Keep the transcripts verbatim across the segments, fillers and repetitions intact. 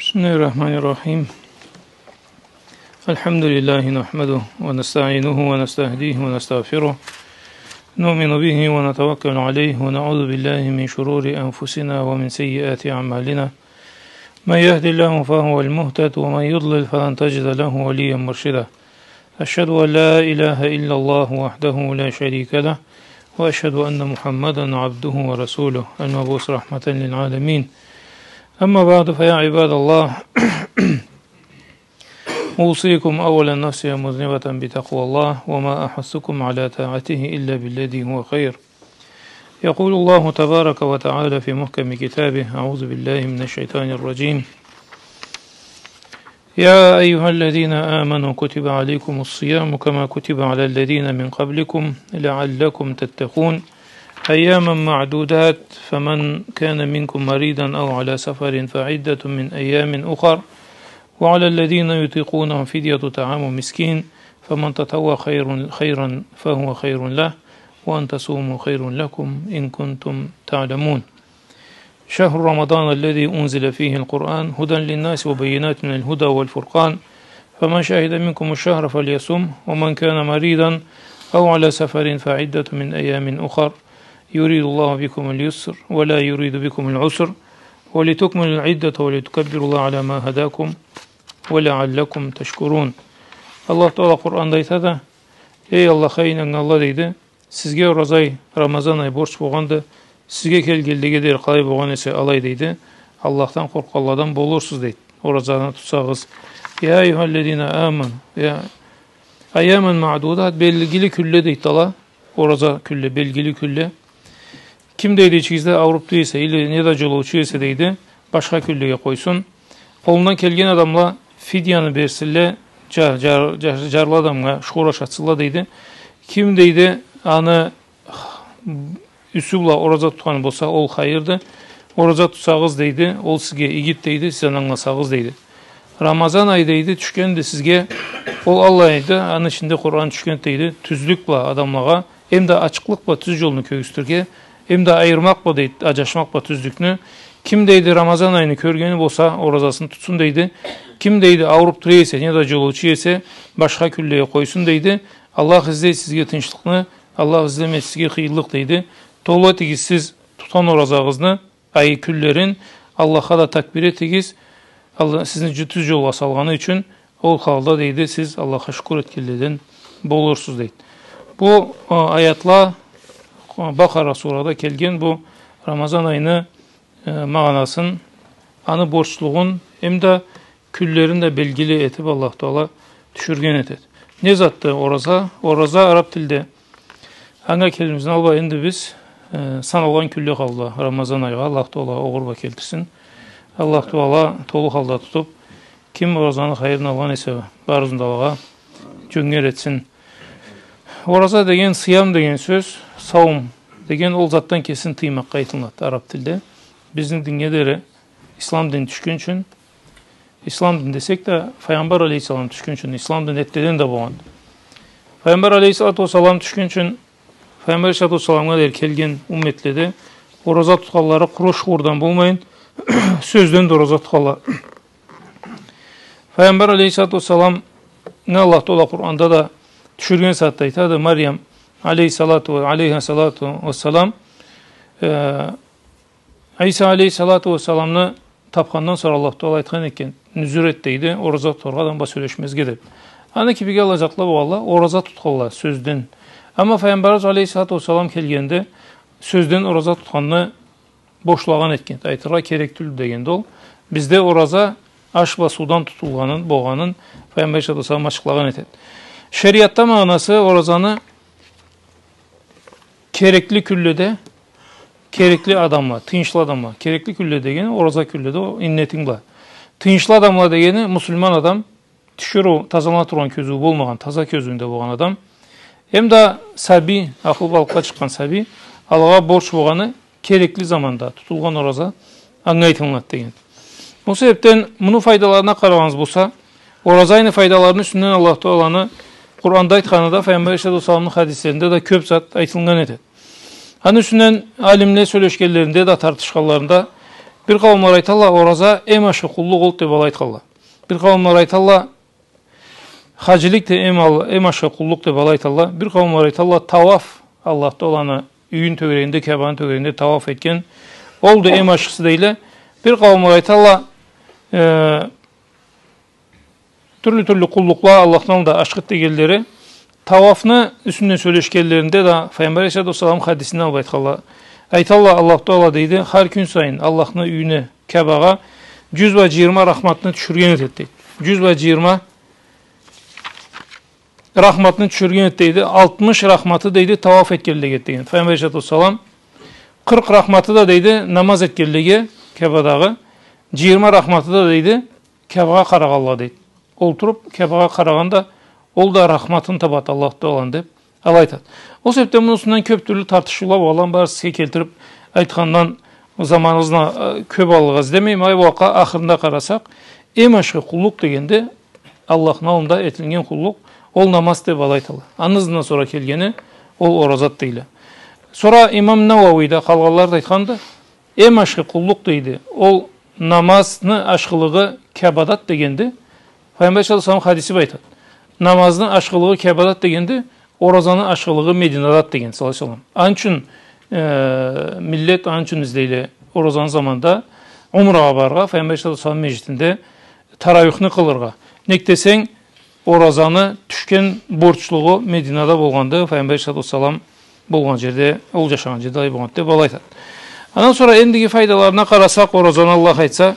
بسم الله الرحمن الرحيم. الحمد لله نحمده ونستعينه ونستهديه ونستغفره. نؤمن به ونتوكل عليه ونعوذ بالله من شرور أنفسنا ومن سيئات أعمالنا. من يهد الله فهو المهتد ومن يضلل فلن تجد له وليا مرشدا. أشهد أن لا إله إلا الله وحده لا شريك له، وأشهد أن محمدا عبده ورسوله، المبعوث رحمة للعالمين. أما بعد، فيا عباد الله، أوصيكم أولا نفسي مذنبة بتقوى الله، وما أحثكم على طاعته إلا بالذي هو خير. يقول الله تبارك وتعالى في محكم كتابه: أعوذ بالله من الشيطان الرجيم. يا أيها الذين آمنوا كتب عليكم الصيام كما كتب على الذين من قبلكم لعلكم تتقون. أياما معدودات، فمن كان منكم مريضا أو على سفر فعدة من أيام أخر، وعلى الذين يطيقونه فدية طعام مسكين، فمن تطوع خير، خيرا فهو خير له، وأن تصوموا خير لكم إن كنتم تعلمون. شهر رمضان الذي أنزل فيه القرآن هدى للناس وبينات من الهدى والفرقان، فمن شهد منكم الشهر فليصمه، ومن كان مريضا أو على سفر فعدة من أيام أخر، يريد الله بكم اليسر ولا يريد بكم العسر، ولتكملوا العدة ولتكبروا الله على ما هداكم ولعلكم تشكرون. Аллаху Тагъала Къуранда айтады: «Эй Аллахха ийнаннганла, — дейди, — сизге ораза ай, Рамазан ай борч болгъанды, сизге келгенлеге дери къалай болгъан эсе алай, — дейди, — Аллахдан къоркъгъанладан болурсуз», — дейди. Оразаны тутсагъыз. يا أيها الذين آمنوا, я, أياما معدودات, белгили кюнле, дейди, ала, ораза кюнле, белгили кюнле. Ким, дейди, ичигизде аурупду эсе, или неда джолоучу эсе, дейди, башха кюнлеге къойсун. Къолундан келген адамла фидияны берсинле, джа-, джа-, джа-, джарлы адамгъа шуур ашатсынла, дейди. Ким, дейди, аны юсю бла ораза тутхан болса, ол хайырды. Ораза тутсагъыз, дейди, ол сизге игиди, дейди, сиз аны ангыласагъыз, дейди. Рамазан ай, дейди, тюшгенди сизге, ол аллай айды, аны ичинде Къуран тюшгенди, дейди, тюзлюк бла адамлагъа, эм да ачыкълыкъ бла тюз джолну кёргюзтюрге, эм да айырмакъ бла, дейди, аджашмакъ бла тюзлюкню. Ким, дейди, Рамазан айны кёргени болса, оразасын тутсун, дейди. Ким, дейди, ауруп тура эсе, неда джолоучу эсе, башха кюнлеге къойсун, дейди. Аллах излейди сизге тынчлыкъны, Аллах излемейди сизге къыйынлыкъ, дейди. Толу этигиз сиз тутхан оразагъызны, ай кюнлерин, Аллахха да такбир этигиз. Аллах сизни джю-, тюз джолгъа салгъаны ючюн, ол халда, дейди, сиз Аллахха шукур этгенледен болурсуз, дейди. Бу, э, аятла, э, Бакъара сурада келген бу Рамазан айны, э, магъанасын, аны борчлугъун, эм да кюнлерин да белгили этип Аллаху Тагъала тюшюрген этеди. Не затды ораза? Ораза араб тилде, анга келирбиз, алай энди биз, э, саналгъан кюнле къалды Рамазан айгъа, Аллаху Тагъала огъур бла келтирсин. Аллаху Тагъала толу халда тутуп, ким оразаны хайырын алгъан эсе, барыбызны да алагъа джёнгер этсин. Ораза деген, сыям деген сёз, саум деген ол затдан кесин тыймакъгъа айтылынады араб тилде. Бизни динге дери ислам дин тюшгюнчюн, ислам дин десек да, Файгъамбар алейхиссалам тюшгюнчюн, ислам дин эртдеден да болгъан. Файгъамбар алейхиссалату уассалам тюшгюнчюн, Файгъамбар алейхиссалату уассаламгъа дери келген умметледе ораза тутханлары къуру шуурдан болмайын, сёзден да ораза тутханла. Файгъамбар алейхиссалату уассаламны Аллаху Тагъала Къуранда да тюшюрген сагъатда айтады, Мариям алейхиссалату, алейхиссалату уассалам, э, Иса алейхиссалату уассаламны тапхандан сора Аллаху Тагъала айтхан экен, нюзюр эт, дейди, ораза тутаргъа, адам бла сёлешмезге деп. Аны кибик аллай затла болгъанла, ораза тутханла сёзден. Амма Файгъамбарыбыз алейхиссалату уассалам келгенде, сёзден ораза тутханны бошлагъан этген, айтыргъа керек тюлдю дегенди ол. Бизде ораза аш бла суудан тутулгъанын, болгъанын Файгъамбар алейхиссалату уассалам ачыкълагъан этеди. Шериатда магъанасы оразаны керекли кюнледе, керекли адамла, тыйыншлы адамла. Керекли кюнле дегени ораза кюнледе, ол иннетинг бла. Тыйыншлы адамла дегени муслиман адам, тиширыу, тазалана тургъан кёзюу болмагъан, таза кёзюуюнде болгъан адам. Эм да сабий, акъылы балыкъгъа чыкъгъан сабий, алагъа борч болгъаны керекли заманда тутулгъан ораза анга айтылынады деген. Бу себепден муну файдаларына къарагъаныбыз болса, ораза айны файдаларыны юсюнден Аллаху Тагъаланы Къуранда айтханы да, Файгъамбар алейхиссалату уассаламны хадислеринде да кёп зат айтылгъан этеди. Аны юсюнден алимле сёлешгенлеринде да, тартышханларында Бир къауумла айталла, ораза эм ашхы къуллукъ олду деб алай айтханла. Бир къауумла айталла, хаджилик да эм ал-, эм ашхы къуллукъ деб алай айталла. Бир къауумла айталла, тауаф, Аллах Тааланы юйню тёгерегинде, Каабаны тёгерегинде тауаф этген, ол да эм ашхысы дейле. Бир къауумла айталла, э, тюрлю-тюрлю къуллукъла Аллахны аллында ашхыды дегенлери, тауафны юсюнден сёлешгенлеринде да Пайгъамбар алейхиссалату уассалам хадисинден алыб айтханла. Айталла, Аллах Таала дейди, хар кюн сайын Аллахны юйюне, Каабагъа, джюз бла джыйырма рахматны тюшюрген этеди, дейди. Джюз бла джыйырма рахматны тюшюрген этеди, дейди. Алтмыш рахматы, дейди, тауаф этгенлеге этеди, деген Пайгъамбар алейхиссалату уассалам. Къыркъ рахматы да, дейди, намаз этгенлеге, Каабадагъы. Джыйырма рахматы да, дейди, Каабагъа къарагъанла, дейди. Олтуруб Каабагъа къарагъанда, ол да рахматын табады Аллах Тааланы, деб алай айтады. Ол себебден муну юсюнден кёб тюрлю тартышыула болгъанла, барын сизге келтириб айтхандан заманыгъызны, э, кёб алыргъа излемейме, ай, бу акъда ахырында къарасакъ, эм ашхы къуллукъ дегенде Аллахны аллында этилген къуллукъ, ол намаз деб алай айталла. Аны ызындан сора келгени, ол оразады дейле. Сора имам Науауи да, къалгъанла да айтханды, эм ашхы къуллукъ, дейди, ол намазны ашхылыгъы Каабадады дегенди. Пайгъамбар саллаллаху алейхи ва саллам хадиси бла айтады. Намазны ашхылыгъы Каабадады дегенди, оразаны ашхылыгъы Мединадады деген, саллаллаху алейхи ва саллам. Аны ючюн, э, миллет аны ючюн излейле оразаны заманда умрагъа барыргъа, Пайгъамбар саллаллаху алейхи ва саллам межгитинде тарауихни къылыргъа. Нек десенг, оразаны тюшген борчлугъу Мединада болгъанды, Пайгъамбар саллаллаху алейхи ва саллам болгъан джерде, ол джашагъан джерде алай болгъанды деб алай айтады. Андан сора эндиги файдаларына къарасакъ, оразаны, Аллах айтса,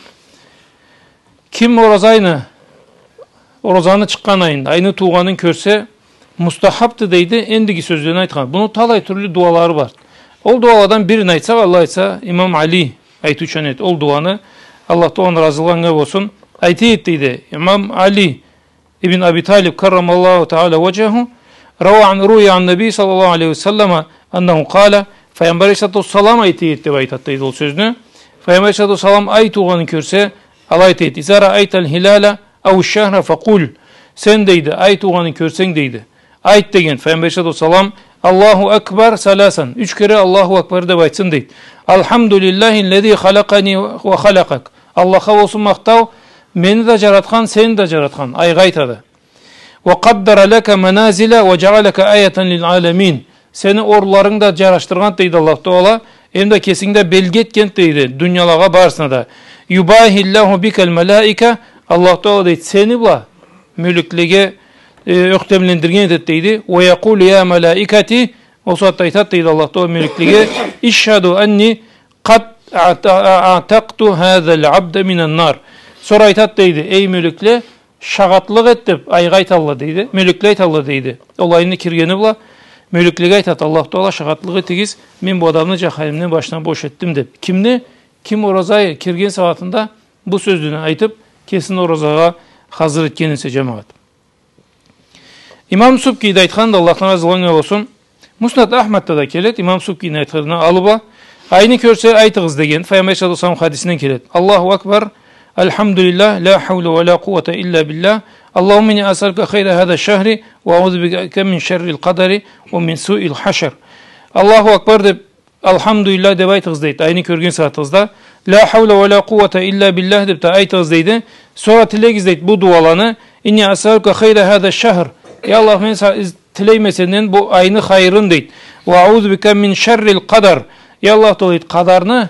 ким ораза айны, оразаны чыкъгъан айын, айны туугъанын кёрсе, мустахабды дейди, эндиги сёзлени айтхан. Муну талай тюрлю дуалары бар. Ол дуаладан бирин айтсакъ, Аллах айтса, имам Али айтыучан эди ол дуаны, Аллах Тааланы разылыгъы анга болсун, айта эди дейди, имам Али ибн Аби Талиб, каррамаллаху таала ваджаху, рауа ан, руя ан Наби саллаллаху алейхи ва саллама, аннаху къала, Пайгъамбар алейхиссалату уассалам айта эди деб айтады дейди ол сёзню. Пайгъамбар алейхиссалату уассалам ай туугъанын кёрсе, алай айта эди. Иза раайтал хилала ау шахра факъул. Сен, дейди, ай туугъанын кёрсенг, дейди, айт деген, Пайгъамбар алейхиссалату уассалам, Аллаху акбар саласан. Юч кере Аллаху акбар деб айтсын, дейди. Алхамдулиллахи ллази халакъани ва халакъак. Аллахха болсун махтау, мени да джаратхан, сени да джаратхан. Айгъа айтады. Ва къаддара лака маназила ва джаалака аятан лил аламин. Сени орунларынгы да джарашдыргъан, дейди, Аллах Таала, эм да кесинги да белги этген, дейди, дуниялагъа барысына да. Юбахиллаху бикал малаика, Аллах Таала, дейди, сени бла мёлеклеге, э, ёхтемлендирген этеди, дейди. Ва якъулу я малаикати, ол сагъатда айтады, дейди, Аллах Таала мёлеклеге, ишхаду анни къад аъта-, аътакъту хазал абда минан нар. Сора айтады, дейди, эй мёлекле, шагъатлыкъ эт деб айгъа айталла, дейди. Мёлекле айталла, дейди. Ол айны киргени бла мёлеклеге айтады Аллах Таала, шагъатлыкъ этигиз, мен бу адамны джаханимден башына бош этдим деб. Кимни? Ким ораза айы кирген сагъатында бу сёзлени айтыб, кесин оразагъа хазыр этген эсе, джамагъат. Имам Субкий да айтханды, Аллахдан разылыгъы анга болсун, Муснад Ахмадда да келеди, имам Субкийни айтханына алыб а, айны кёрсе, айтыгъыз деген, Пайгъамбар саллаллаху алейхи ва саллам хадисинден келеди. Аллаху акбар, алхамдулиллах, ла хаула ва ла къуввата илля биллях, Аллахумма инни асъалука хайра хаза шахри, ва аузу бика мин шаррил къадари, ва мин суил хашр. Аллаху акбар деб, алхамдулиллах деб айтыгъыз, дейди, айны кёрген сагъатыгъызда. Ла хаула ва ла къуввата илля биллях деб да айтыгъыз, дейди. Сора тилегиз, дейди, бу дуаланы. Инни асъалука хайра хаза шахр. Я Аллах, мен са-, из-, тилейме сенден бу айны хайырын, дейди. Ва аузу бика мин шаррил къадар. Я Аллах Таала, дейди, къадарны,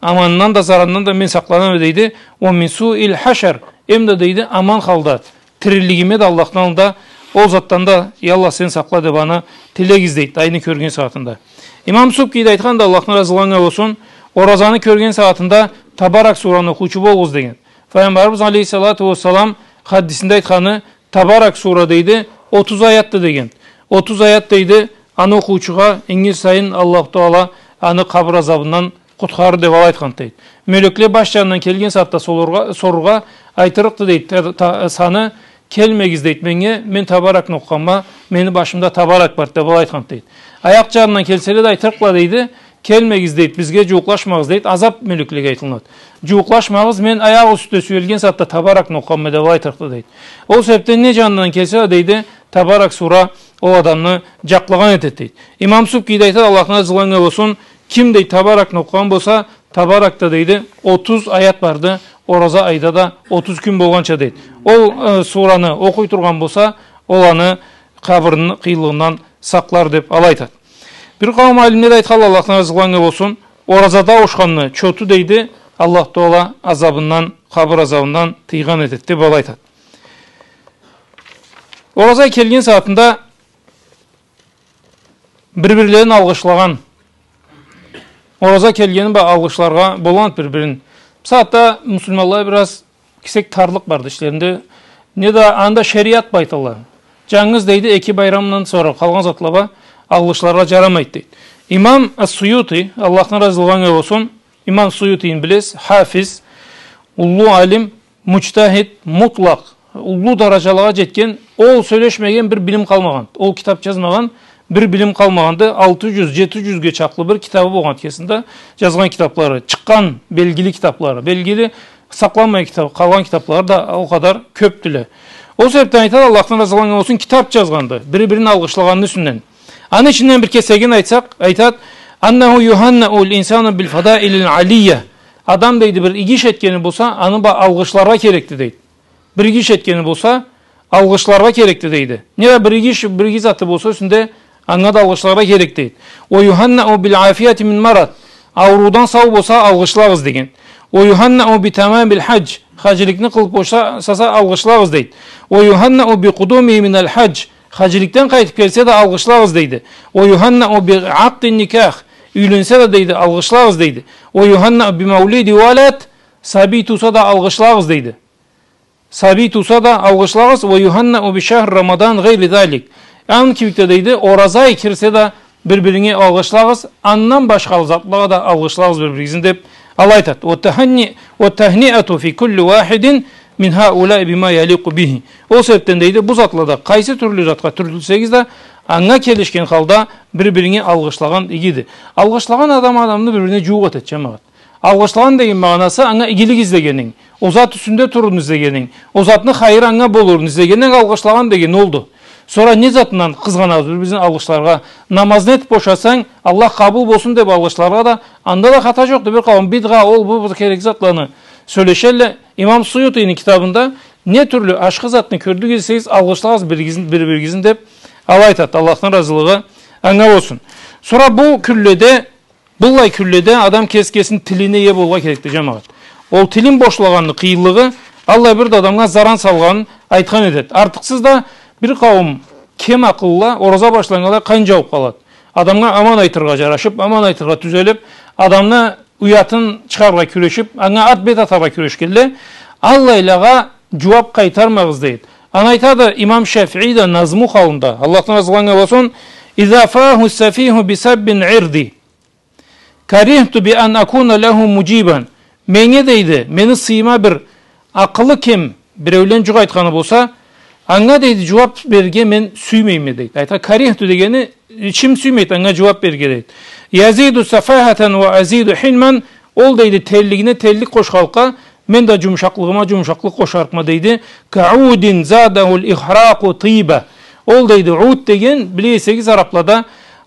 аманындан да, заранындан да мен сакъланама, дейди. Ва мин суил хашр. Эм да, дейди, аман халда тирилигиме да Аллахны аллында ол затдан да, я Аллах, сен сакъла деб аны тилегиз, дейди, айны кёрген сагъатында. Имам Субкий да айтханды, Аллахны разылыгъы анга болсун, оразаны кёрген сагъатында Табарак сураны окъуучу болугъуз деген. Пайгъамбарыбыз алейхиссалату уассалам хадисинде айтханы, Табарак сура, дейди, отуз аятды деген. Отуз аят, дейди, аны окъуучугъа ингир сайын Аллаху Таала аны къабыр азабындан къутхарыр деб алай айтханды, дейди. Мёлекле баш джанындан келген сагъатда сорургъа, сорургъа айтырыкъды, дейди, та-, та-, саны, келмегиз, дейди, меннге, мен Табаракны окъугъанма, мени башымда Табарак барды деб алай айтханды, дейди. Аякъ джанындан келселе да айтырыкъла, дейди, келмегиз, дейди, бизге джууукълашмагъыз, дейди, азаб мёлеклеге айтылынады. Джууукълашмагъыз, мен аякъ юсюнде сюелген сагъатда Табаракны окъугъанма деб алай айтырыкъды, дейди. Ол себебден не джанындан келсе да, дейди, Табарак сура ол адамны джакълагъан этеди, дейди. Имам Субкий да айтады, Аллахны разылыгъы анга болсун, ким, дейди, Табаракны окъугъан болса, Табаракда, дейди, отуз аят барды, ораза айда да отуз кюн болгъанча, дейди. Ол, э, сураны окъуй тургъан болса, ол аны къабырыны къыйынлыгъындан сакълар, деп алай айтады. Бир къауум алимле да айтханла, Аллахдан разы болгъан болсун, оразада ауушханны чоту, дейди, Аллах Таала азабындан, къабыр азабындан тыйгъан этеди, деп алай айтады. Ораза келген сагъатында бир-бирлерин алгъышлагъан, ораза келгенин ба алгъышларгъа боламыды бир-бирин? Бусагъатда муслиманла бир аз кесек тарлыкъ барды ичлеринде. Не да анда шериат бла айталла. Джангыз, дейди, эки байрамдан сора къалгъан затла бла алгъышларгъа джарамайды, дейди. Имам Ас-Суюти, Аллахдан разы болгъан болсун, имам Суютини билесиз, хафиз, уллу алим, муджтахид, мутлакъ, уллу дараджалагъа джетген, ол сёлешмеген бир билим къалмагъан. Ол китаб джазмагъан бир билим къалмагъанды. Алты джюз, джети джюзге чакълы бир китабы болгъан кесинде, джазгъан китаблары, чыкъгъан белгили китаблары, белгили сакъланмай китаб, къалгъан китаблары да ол къадар кёбдюле. Ол себебден айтады, Аллахдан разы болгъан болсун, китаб джазгъанды, бири-бирин алгъышлагъанны юсюнден. Аны ичинден бир кесегин айтсакъ, айтады: «Аннаху юханнау ль-инсану биль-фадаиль-алийя». Адам, дейди, бир иги иш этгени болса, аны ба алгъышларгъа керекди, дейди. Бир иги иш этгени болса, алгъышларгъа керекди, дейди. Не да бир иги иш, бир иги заты болса юсюнде, анга да алгъышларгъа керек, дейди. «Ва юханнау биль-афияти мин марад». Ауруудан сау болса, алгъышлагъыз деген. «Ва юханнау би тамамиль-хадж». Хаджиликни къылыб бошаса, алгъышлагъыз, дейди. «Ва юханнау би къудумихи миналь-хадж». Хаджиликден къайтыб келсе да, алгъышлагъыз, дейди. «Ва юханнау би акъдин-никах». Юйленсе да, дейди, алгъышлагъыз, дейди. «Ва юханнау би мавлиди валад». Сабий тууса да, алгъышлагъыз, дейди. Сабий тууса да, алгъышлагъыз. «Ва юханнау би шахр Рамадан гъайри залик». Аны кибик да, дейди, ораза ай кирсе да, бир-биринге алгъышлагъыз, андан башха затлагъа да алгъышлагъыз бир-биригизни, деп алай айтады. «Ва тахни-, ва тахниату фи кулли вахидин мин хаулаи бима яликъу бихи». Ол себебден, дейди, бу затлада, къайсы тюрлю затха тюртюлсегиз да, анга келишген халда бир-биринге алгъышлагъан игиди. Алгъышлагъан адам адамны бир-бирине джууукъ этеди, джамагъат. Алгъышлагъан деген магъанасы анга игилик излегенинг, ол зат юсюнде турурну излегенинг, ол затны хайыры анга болурну излегенинг алгъышлагъан деген олду. Сора не затындан къызгъанабыз бир-бирибизни алгъышларгъа? Намазны этиб бошасанг, Аллах къабыл болсун деб алгъышларгъа да, анда да хата джокъду. Бир къауум бидгъа, ол, бу, бу керек затланы сёлешелле. Имам Суютини китабында не тюрлю ашхы затны кёрдюгюз десегиз, алгъышлагъыз биригизни, бир-биригизни деб алай айтады. Аллахны разылыгъы анга болсун. Сора бу кюнледе Быллай кюнледе адам кеси кесини тилине ие болургъа керекди, джамагъат. Ол тилин бошлагъанны къыйынлыгъы аллай бир да адамгъа заран салгъанын айтхан этеди. Артыкъсыз да бир къауум кем акъылла ораза башланнганлай къан джаууб къалады. Адамгъа аман айтыргъа джарашыб, аман айтыргъа тюзелиб, адамны уятын чыгъаргъа кюрешиб, анга ат-бет атаргъа кюрешгенле, аллайлагъа джууаб къайтармагъыз, дейди. Аны айтады имам Шафии да Назму халында, Аллахдан разы болгъан болсун: «Иза фаху сафиху би саббин ирди». «Карихту би ан акуна лаху муджибан». Меннге, дейди, мени сыйыма бир акъылы кем биреулен джукъ айтханы болса, анга, дейди, джууаб берирге мен сюймейме, дейди. Айта, «карихту» дегени, ичим сюймейди анга джууаб берирге, дейди. «Язиду сафахатан ва азиду хилман». Ол, дейди, тенлигине тенлик къошханлыкъгъа, мен да джумушакълыгъыма джумушакълыкъ къошарыкъма, дейди. «Каудин задаху ль-ихракъу тыйба». Ол, дейди, уд деген, билесегиз, араблада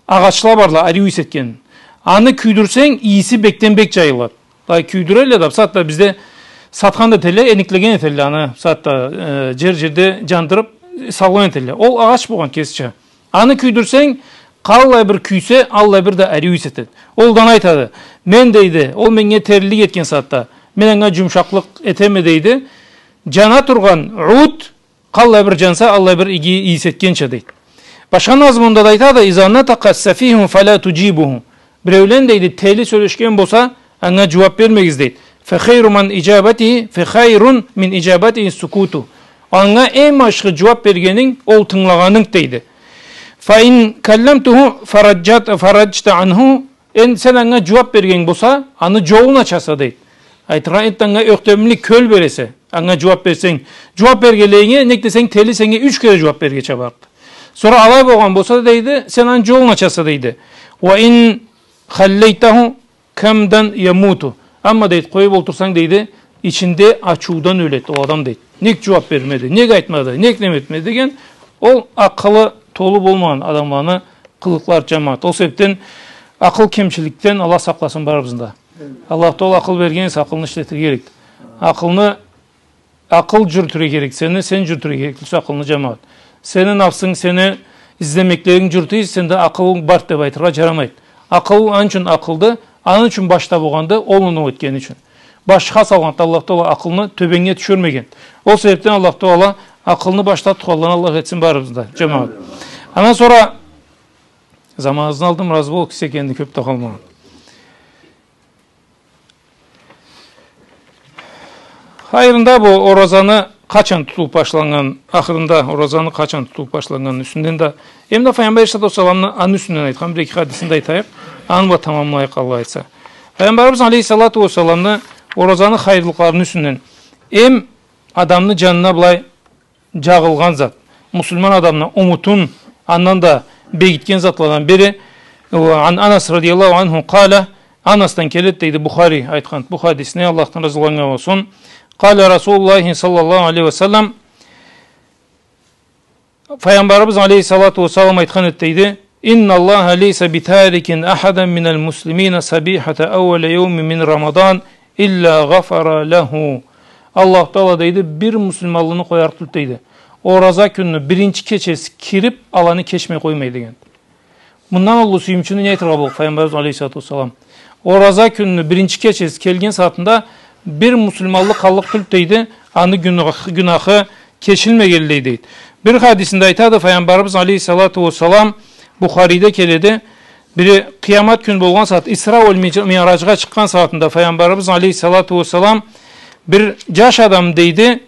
агъачла барла, ариу ийис этген. Аны кюйдюрсенг, ийиси бекден бек джайылады. Да кюйдюрелле да, бусагъатда бизде сатхан да этелле, эниклеген этелле аны, бусагъатда, э, джер-джерде джандырыб, салгъан этелле. Ол агъач болгъан кесича. Аны кюйдюрсенг, къаллай бир кюйсе, аллай бир да ариу ийис этеди. Ол да аны айтады: «Мен, — дейди, — ол меннге тенлик этген сагъатда, мен анга джумушакълыкъ этеме, — дейди, — джана тургъан уд къаллай бир джанса, аллай бир иги ийис этгенча», — дейди. Башха назмунда да айтады: «Иза натакъа сафиху фала туджибуху». Биреулен, дейди, тели сёлешген болса, анга джууаб бермегиз, дейди. «Фа хайру мин иджабатихи, фа хайрун мин иджабатихи сукуту». Анга эм ашхы джууаб бергенинг ол тынгылагъанынг, дейди. «Фа ин калламтуху фараджат-, фараджта анху». Энди сен анга джууаб берген болса, аны джолун ачаса, дейди. Айтыргъа, энди анга ёхтемлик, кёл бересе, анга джууаб берсенг. Джууаб бергенлейинге, нек десенг, тели сеннге юч кере джууаб берирге чабарыкъды. Сора алай болгъан болса, дейди, сен аны джолун ачаса, дейди. «Ва ин халлейтаху камдан ямуту». Амма, дейди, къоюб олтурсанг, дейди, ичинде ачыудан ёледи ол адам, дейди. Нек джууаб бермеди, нек айтмады, нек неме этмеди деген, ол акъылы толу болмагъан адамланы къылыкълары, джамагъат. Ол себебден акъыл кемчиликден Аллах сакъласын барыбызны да. Аллах Тагъала акъыл берген эсе, акъылны ишлетирге керек. Акъылны, акъыл джюрютюрге керек. Сени, сен джюрютюрге керек тюлсе акъылны, джамагъат. Сени нафсынг, сени излемеклеринг джюрюте эсе, сенде акъыл бар деб айтыргъа джарамайды. Акъыл аны ючюн акъылды, аны ючюн башда болгъанды, ол оноу этгени ючюн. Башха салгъанды Аллах Тагъала акъылны, тёбеннге тюшюрмегенди. Ол себебден Аллах Тагъала акъылны башда тутханладан Аллах этсин барыбызны да, джамагъат. Андан сора заманыгъызны алдым, разы болугъуз, кеси экенди, кёб да къалмагъан. Хайырында бу оразаны къачан тутулуб башланнган, ахырында оразаны къачан тутулуб башланнганы юсюнден да, эм да Файгъамбар алейхиссалату уассаламны аны юсюнден айтхан бир-эки хадисин да айтайыкъ, аны бла тамамлайыкъ, Аллах айтса. Файгъамбарыбыз алейхиссалату уассаламны оразаны хайырлыкъларыны юсюнден, эм адамны джанына былай джагъылгъан зат, муслиман адамны умутун андан да бегитген затладан бири, وعن أنس رضي الله عنه قال, Анасдан келеди дейди, Бухари айтхан бу хадисни, Аллахдан разы болгъан болсун. قال رسول الله صلى الله عليه وسلم, Файгъамбарыбыз алейхиссалату уассалам айтхан эди дейди, إن الله ليس بتارك أحدا من المسلمين صبيحة أول يوم من رمضان إلا غفر له. Аллах Тагъала дейди, бир муслиманлыны къоярыкъ тюлдю дейди, ораза кюнню биринчи кечеси кириб, аланы кечмей къоймай деген. Мындан уллу сюйюмчюню не айтыргъа боллукъду Файгъамбарыбыз алейхиссалату уассалам? Ораза кюнню биринчи кечеси келген сагъатында бир муслиманлы къаллыкъ тюлдю дейди, аны гюнах-, гюнахы кечилмегенлей дейди. Бир хадисинде айтады Файгъамбарыбыз алейхиссалату уассалам, Бухариде келеди, бири къыямат кюн болгъан сагъат, Исра уа Ми'ра-, Ми'ражгъа чыкъгъан сагъатында Файгъамбарыбыз алейхиссалату уассалам бир джаш адам дейди,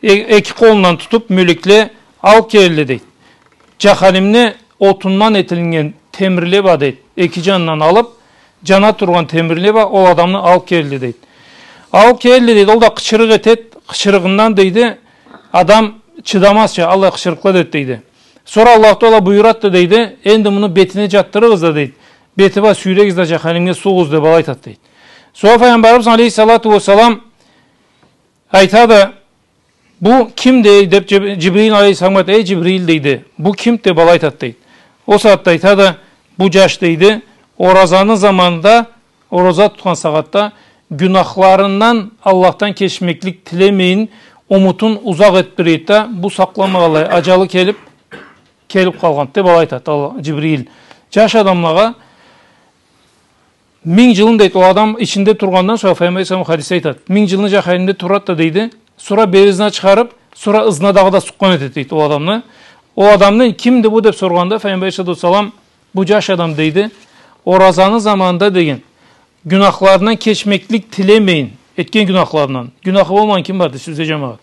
э-, эки къолундан тутуб, мёлекле алыб келелле дейди. Джаханимни отундан этилиннген темирле бла дейди, эки джанындан алыб, джана тургъан темирле бла ол адамны алыб келелле дейди. Алыб келелле дейди, ол да къычырыкъ этеди, къычырыгъындан дейди, адам чыдамазча аллай къычырыкъла этеди дейди. Сора Аллаху Тагъала буюрады дейди, энди муну бетине джатдырыгъыз да дейди, бети бла сюйрегиз да джаханимге сугъугъуз деб алай айтады дейди. Сора Файгъамбарыбыз алейхиссалату уассалам айтады, бу кимди деб, Джиб-, Джибрил алейхиссалам айтады, эй Джибрил дейди, бу кимди деб алай айтады дейди. Ол сагъатда айтады, бу джаш дейди, оразаны заманында, ораза тутхан сагъатда гюнахларындан Аллахдан кечмеклик тилемейин, умутун узакъ этиб турады да, бу сакъламагъанлай, аджалы келиб, келиб къалгъанды деб алай айтады Аллах, Джибрил. Джаш адамлагъа Минг джылын, дейди, ол адам ичинде тургъандан сора, Файгъамбар алейхиссалам хадисде айтады, минг джылны джаханимде турады да, дейди, сора бери ызына чыгъарыб, сора ызына дагъыда сукъгъан этеди, дейди, ол адамны. Ол адамны, кимди бу деб соргъанда, Файгъамбар алейхиссалату уассалам, бу джаш адам, дейди, оразаны заманында, деген, гюнахларындан кечмеклик тилемейин, этген гюнахларындан. Гюнахы болмагъан ким барды сизде, джамагъат?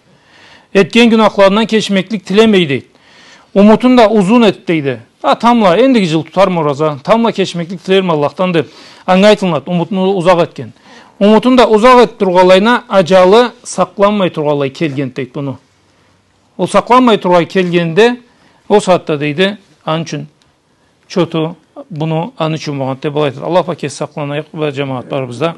Этген гюнахларындан кечмеклик тилемей, дейди. Умутун да узун эт, дейди. А, тамбла, эндиги джыл тутарма ораза, тамбла кечмеклик тилерме Аллахдан, деб, анга айтылынады, умутун узакъ этген. Умутун да узакъ этиб тургъанлайына, аджалы сакъланмай тургъанлай келген, дейди, муну. Ол сакъланмай тургъанлай келгенде, ол сагъатда, дейди, аны ючюн чоту, муну аны ючюн болгъанды деб алай айтады. Аллах бла кеси сакъланайыкъ, бла джамагъат барыбыз да.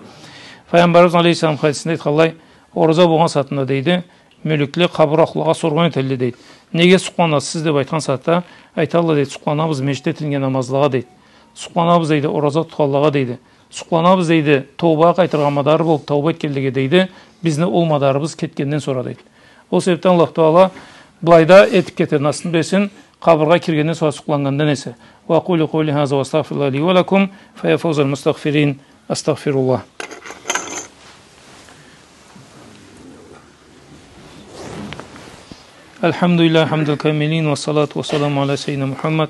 Файгъамбарыбыз алейхиссалам хадисинде айтханлай, ораза болгъан сагъатында, дейди, мёлекле къабыр ахлулагъа соргъан этелле, дейди. Неге сукъланасыз сиз деб айтхан сагъатда, айталла, дейди, сукъланабыз межгитде этилген намазлагъа, дейди. Сукъланабыз, дейди, ораза тутханлагъа, дейди. Сукъланабыз, дейди, тоубагъа къайтыргъа мадар болуб, тоуба этгенлеге, дейди, бизни ол мадарыбыз кетгенден сора, дейди. Ол себебден Аллах Тагъала былайда этиб кетер насыб этсин, къабыргъа киргенден сора сукъланнгандан эсе. وأقول قولي هذا وأستغفر الله لي ولكم، فيا فوز المستغفرين. أستغفر الله. الحمد لله حمد الكاملين، والصلاة والسلام على سيدنا محمد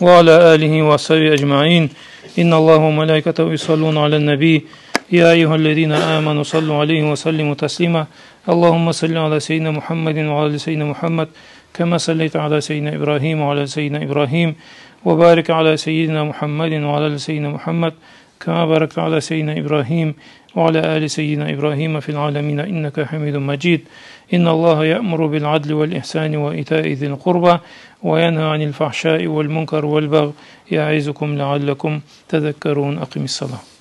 وعلى آله وصحبه أجمعين. إن الله وملائكته يصلون على النبي، يا أيها الذين آمنوا صلوا عليه وسلموا تسليما. اللهم صل على سيدنا محمد وعلى آل سيدنا محمد، كما صليت على سيدنا إبراهيم وعلى آل سيدنا إبراهيم، وبارك على سيدنا محمد وعلى آل سيدنا محمد، كما باركت على سيدنا إبراهيم وعلى آل سيدنا إبراهيم في العالمين إنك حميد مجيد. إن الله يأمر بالعدل والإحسان وإيتاء ذي القربى وينهى عن الفحشاء والمنكر والبغي يعظكم لعلكم تذكرون. أقم الصلاة.